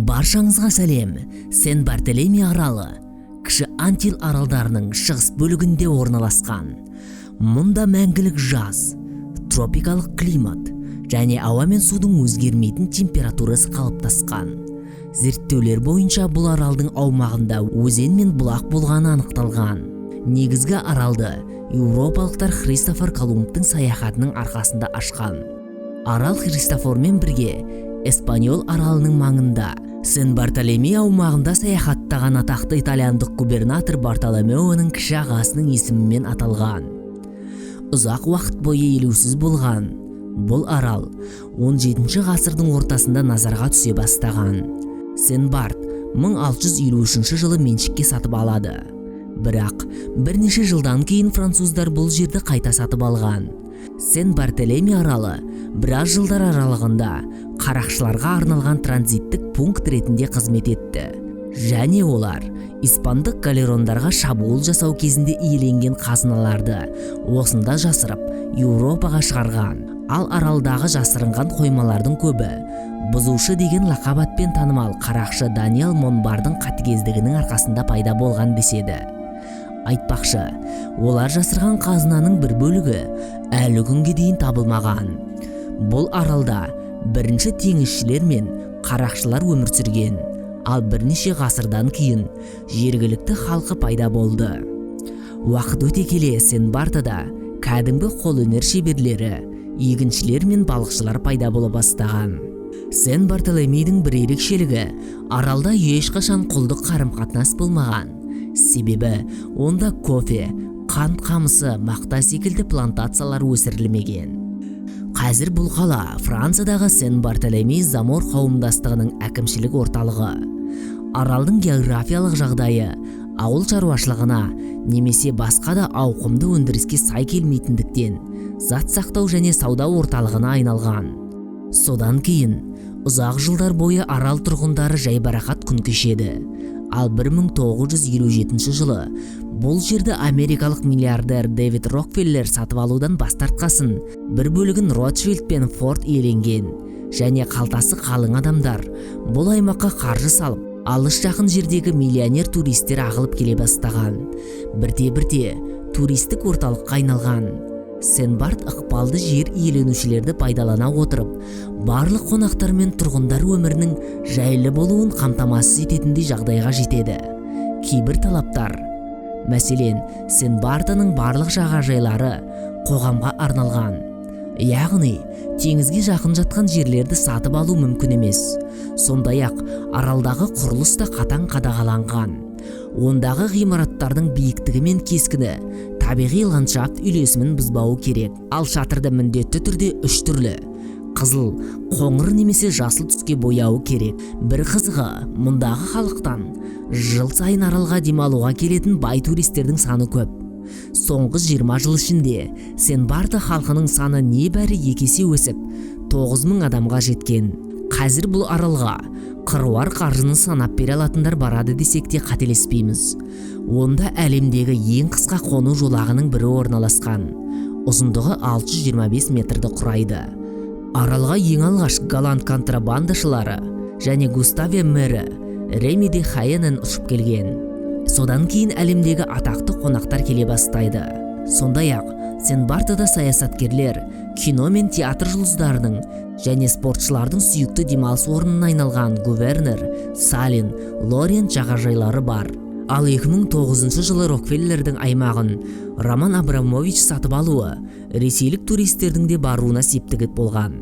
Баршаңызға сәлем. Сен Бартолеми аралы Кіші Антил аралдарының шығыс бөлігінде орналасқан. Мұнда мәңгілік жаз, тропикалық климат және ауа мен судың өзгермейтін температурасы қалыптасқан. Зерттеулер бойынша бұл аралдың аумағында өзен мен бұлақ болғаны анықталған. Негізгі аралды еуропалықтар Христофор Колумбтың саяхатының арқасында ашқан. Арал Христоформен бірге Эспаньол аралының маңында Сен Бартолеми аумағында саяхаттаған атақты итальяндық губернатор Бартоломеоның кіші ағасының есімімен аталған. Ұзақ уақыт бойы елеусіз болған бұл арал 17 ғасырдың ортасында назарға түсе бастаған. Сен Барт 1653 жылы меншікке сатып алады. Бірақ бірнеше жылдан кейін француздар бұл жерді қайта сатып алған. Сен Бартолеми аралы біраз жылдар аралығында қарақшыларға арналған транзиттік пункт ретінде қызмет етті. Және олар испандық галерондарға шабуыл жасау кезінде иеленген қазыналарды осында жасырып, Еуропаға шығарған. Ал аралдағы жасырынған қоймалардың көбі бұзушы деген лақап атпен танымал қарақшы Даниэл Монбардың қатыгездігінің арқасында пайда болған деседі. Айтпақшы, олар жасырған қазынаның бір бөлігі әлі күнге дейін табылмаған. Бұл аралда бірінші теңізшілер мен қарақшылар өмір сүрген, ал бірнеше ғасырдан кейін жергілікті халқы пайда болды. Уақыт өте келе Сен Бартада кәдімгі қолөнер шеберлері, егіншілер мен балықшылар пайда бола бастаған. Сен Бартолемидің бір ерекшелігі аралда ешқашан құлдық қарым-қатынас болмаған. Себебі онда кофе, қант қамысы, мақта секілді плантациялар өсірілмеген. Қазір бұл қала Франциядағы Сен Бартолеми Замор қауымдастығының әкімшілік орталығы. Аралдың географиялық жағдайы ауыл шаруашылығына немесе басқа да ауқымды өндіріске сай келмейтіндіктен зат сақтау және сауда орталығына айналған. Содан кейін ұзақ жылдар бойы арал тұрғындары жайбарақат күн кешеді. Ал 1957 жылы бұл жерді америкалық миллиардер Дэвид Рокфеллер сатып алудан бас тартқасын, бір бөлігін Ротшильд пен Форд иеленген және қалтасы қалың адамдар бұл аймаққа қаржы салып, алыс жақын жердегі миллионер туристер ағылып келе бастаған. Бірте-бірте туристік орталыққа айналған. Сен Барт ықпалды жер иеленушілерді пайдалана отырып, барлық қонақтар мен тұрғындар өмірінің жайлы болуын қамтамасыз ететіндей жағдайға жетеді. Кейбір талаптар, мәселен, Сен Бартаның барлық жағажайлары қоғамға арналған. Яғни, теңізге жақын жатқан жерлерді сатып алу мүмкін емес. Сондай-ақ, аралдағы құрылыс та қатаң қадағаланған. Ондағы ғимараттардың биіктігі мен кескіні табиғи ландшафт үйлесімін бұзбауы керек. Ал шатырды міндетті түрде үш түрлі қызыл, қоңыр немесе жасыл түске бояуы керек. Бір қызығы, мұндағы халықтан жыл сайын аралға демалуға келетін бай туристердің саны көп. Соңғы 20 жыл ішінде Сен Барта халқының саны небәрі екі есе өсіп, 9000 адамға жеткен. Қазір бұл аралға қыруар қаржыны санап бере алатындар барады десек те қателеспейміз. Онда әлемдегі ең қысқа қону жолағының бірі орналасқан. Ұзындығы 625 метрді құрайды. Аралға ең алғаш голланд контрабандашылары және Густавия мэрі Реми де Хаенен ұшып келген. Содан кейін әлемдегі атақты қонақтар келе бастайды. Сондай-ақ, Сен Бартада саясаткерлер, кино мен театр жұлдыздарының және спортшылардың сүйікті демалыс орнына айналған Гувернер, Салин, Лорент жағажайлары бар. Ал 2009 жылы Рокфеллердің аймағын Роман Абрамович сатып алуы ресейлік туристердің де баруына септігі болған.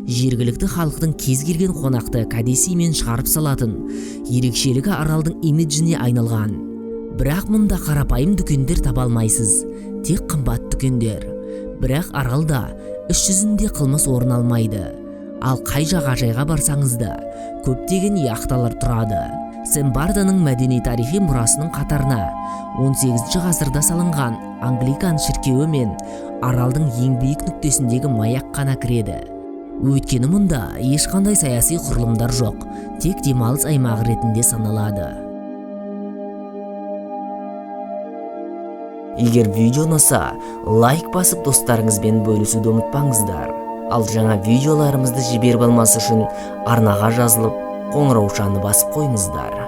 Жергілікті халықтың кез келген қонақты кәдесыймен шығарып салатын ерекшелігі аралдың имиджіне айналған. Бірақ мұнда қарапайым дүкендер таба алмайсыз, тек қымбат дүкендер. Бірақ аралда іс жүзінде қылмыс орын алмайды. Ал қай жағажайға барсаңыз да көптеген яхталар тұрады. Сен Бартаның мәдени тарихи мұрасының қатарына 18 ғасырда салынған англикан шіркеуі мен аралдың ең биік нүктесіндегі маяк қана кіреді. Өйткені мұнда ешқандай саяси құрылымдар жоқ, тек демалыс аймағы ретінде саналады. Егер видео ұнаса, лайк басып достарыңызбен бөлісуді ұмытпаңыздар. Ал жаңа видеоларымызды жіберіп алмас үшін арнаға жазылып, Қоңыраушаны басып қойыңыздар.